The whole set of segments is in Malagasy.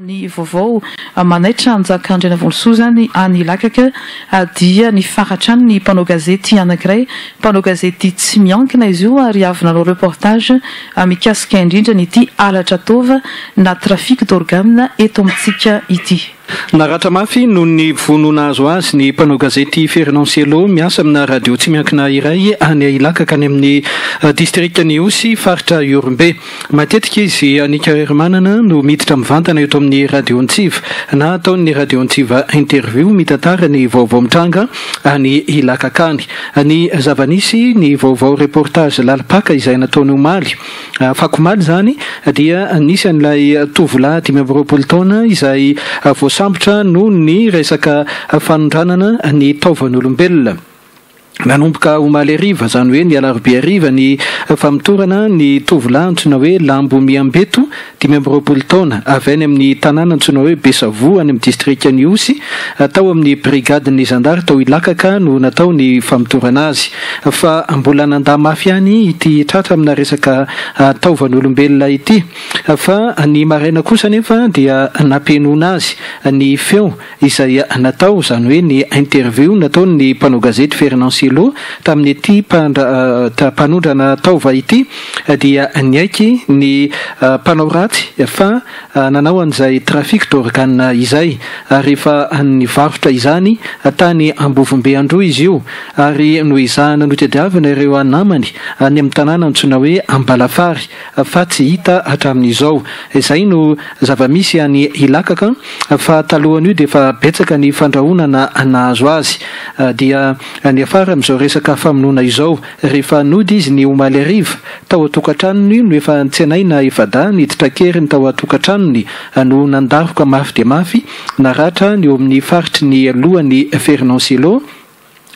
Ny vaovao manaitra Njaka Andrianavolosoa izany any Ilakaka dia nifara hatrany ny mpanao gazety anankiray, mpanao gazety tsy miankina izy io ary avy nanao reportage mikasika indrindra ny ity halatra taova na trafic d'organes eto amintsika ity. Naratra mafy noho ny vono nahazo azy ny mpanao gazety Fernand Cello miasa amina radio tsy miankina iray any Ilakaka any amin'ny distrikan'Ihosy, faritra Ihorombe. Matetika izy, Annika Hermanana, no miditra mivantana eto amin'ny Radio Antsiva na ataon'ny Radio Antsiva interview mitantara ny vaovao mitranga any Ilakaka any. Ny zava-nisy, ny vaovao reportage lalim-paka izay nataony omaly, afakomaly izany, dia nisy an'ilay tovolahy 25 taona izay voasambotra noho ny resaka fanondranana ny taovan'olombelona. Nanomboka omaly hariva, izany hoe ny alarobia hariva, ny famotorana ny tovolahy antsoina hoe Lambo Miambeto, 25 taona, avy any amin'ny tanàna antsoina hoe Besavoa any amin'ny distrikan'i Ihosy. Tao amin'ny brigadin'ny zandary tao Ilakaka no natao ny famotorana azy. Fa mbola nandà mafy ihany ity tratra amina resaka taovan'olombelona ity. Fa ny maraina kosa anefa dia nampihenoana azy ny feo izay natao, izany hoe ny interview nataon'ny mpanao gazety Fernand Cello tamin'ity mpanondrana taova ity dia niaiky ny mpanao ratsy fa nanao an'izay trafic d'organes izay ary efa nivarotra izany tany Ambovombe Androy izy io ary noezahana notadiavina ireo namany any amin'ny tanàna antsoina hoe Ambalafary fa tsy hita hatramin'izao. Izay no zava-misy any Ilakaka fa talohan'io dia efa betsaka ny fandrahonana nahazo azy. Dia niafara amin'izao resaka famonoana izao. Rehefa nody izy ny omaly hariva, tao an-tokantranony no efa nitsenaina efa-dahy niditra an-keriny tao an-tokantranony no nandaroka mafy dia mafy, naratra ny eo amin'ny faritry ny lohan'i Fernand Cello,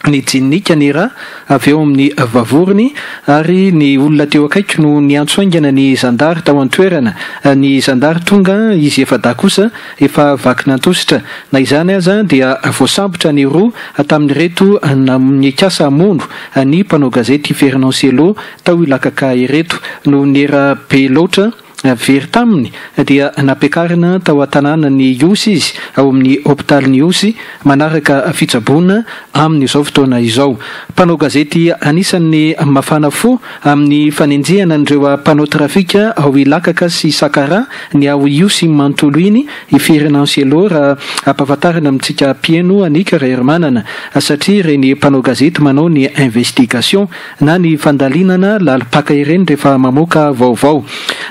Nijinika ny ra avy eo amin'ny vavorony ary ny olona teo akaiky no niantso haingana ny zandary tao an-toerana. Ny zandary tonga, izy efa-dahy kosa efa vaky nandositra. Na izany aza dia voasambotra ny roa tamin'ireto nikasa hamono ny mpanao gazety Fernand Cello tao Ilakaka ireto noho ny ra be loatra Very taminy dia nampiakarina tao an-tanànan'i Ihosy izy, ao amin'ny hopitalin'i Ihosy, manaraka fitsaboana amin'izao fotoana izao. Mpanao gazety anisan'ny mafana fo amin'ny fanenjehana an'ireo mpanao trafika ao Ilakaka sy Sakaraha ny ao Ihosy manontolo iny i Fernand Cello raha ampahafantarina amintsika mpihaino an'i Raherimanana satria ireny mpanao gazety manao ny investigation na ny fandalinana lalim-paka ireny rehefa mamoaka vaovao.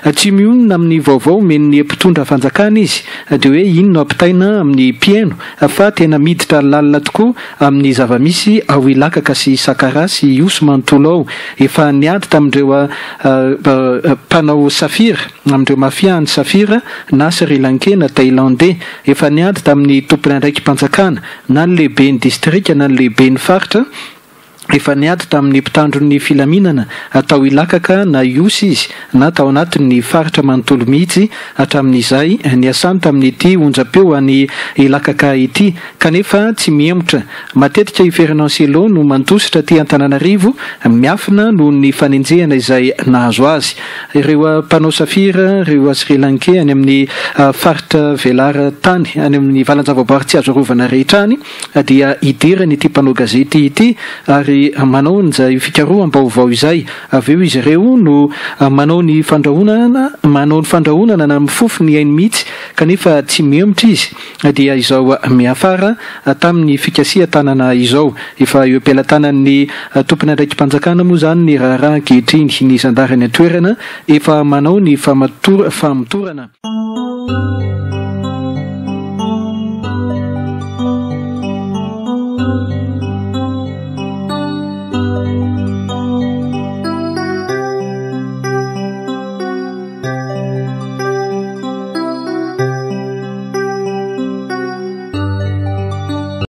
Tsy mionona amin'ny vaovao omen'ny mpitondra fanjakana izy dia hoe iny no ampitaina amin'ny mpihaino fa tena miditra lalina tokoa amin'ny zava-misy ao Ilakaka sy Sakaraha sy Ihosy manontolo ao. Efa niady tamin'ireo mpanao safira, amin'ireo mafia any safira na Sri Lankais na Thailandais. Efa niady tamin'ny tompon'andraiki-panjakana na ny lehiben'ny distrika na ny lehiben'ny faritra. Efa niady tamin'ny mpitandro ny filaminana tao Ilakaka na Ihosy izy na tao anatin'ny faritra manontolo mihitsy hatramin'izay niasany tamin'ity onjam-peo any Ilakaka ity kanefa tsy mihemotra. Matetika i Fernand Cello no mandositra aty Antananarivo miafina noho ny fanenjehana izay nahazo azy. Ireo mpanao safira, ireo Sri Lankais any amin'ny faritra velaran-tany any amin'ny valan-javaboary tsy azo arovana rehetra any, dia hidirany ity mpanao gazety ity ary manao an'izay fikaroham-baovao izay. Avy eo izy ireo no manao ny fandrahonana, manao ny fandrahonana na mifofo ny ainy mihitsy kanefa tsy mihemotra izy dia izao miafara tamin'ny fikasihan-tanana izao. Efa eo am-pelatanan'ny tompon'andraiki-panjakana moa izany ny raharaha ankehitriny. Ny zandary any an-toerana efa manao ny famotorana.